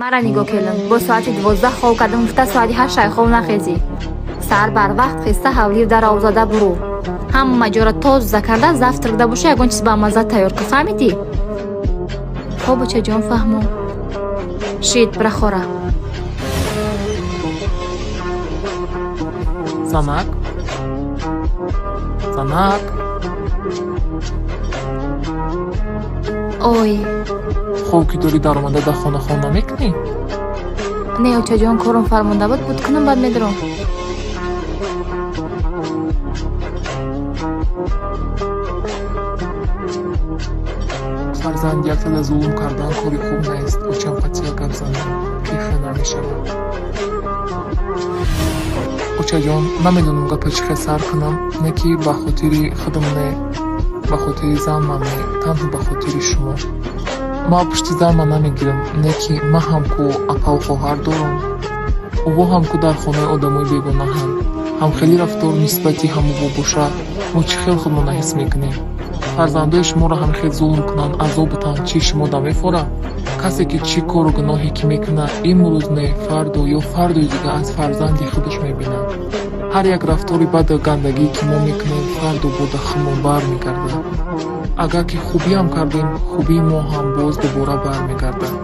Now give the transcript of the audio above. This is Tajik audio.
Мара нигоҳ, келин, бо соати 12 хоб кардам, гуфта соати 8 шайхов нахезӣ. Саҳар барвақт хеста, ҳавлир дарав зада бурӯ, ҳама ҷора тоза карда, завтрак да боша, ягон чиз бамазза тайёр кун, фаҳмидӣ? Хоб, очаҷон, фаҳмо. Шит, бирахора. Занак, занак! Ой. Хоб ки дорӣ, даромада дар хона хоб намекунӣ? Не, очаҷон, корум фармонда буд, буд кунам, баъд медурам. Фарзанд, яктада зулм кардан кори хуб нест. Очам қатъия гап занам, ки хел намешавад. Очаҷон, намедонам гапа чӣ хел сар кунам, не ки ба хотири худам, не ба хотири занмам, не танҳо ба хотири шумо. Ман пушти занма намегирам, не ки ман ҳам ку апаву хоҳар дорам. Ово ҳам ку дар хонаи одамои бегонаҳанд. Ҳамхели рафтор нисбати ҳамово боша, мо чӣ хел худмона ҳис мекунем? Фарзандои шуморо ҳамхел зулм кунанд, азоб бутанд, чӣ шумо да мефора? Касе ки чӣ кору гуноҳе ки мекунад, имрӯз не, фардо ё фардои дигар аз фарзанди худаш мебинад. Ҳар як рафтори баду гандагие ки мо мекунем, фардо бо дахлмон бармегардад. Агар ки хубиам кардем, хубии мо ҳам боз дубора бармегардад.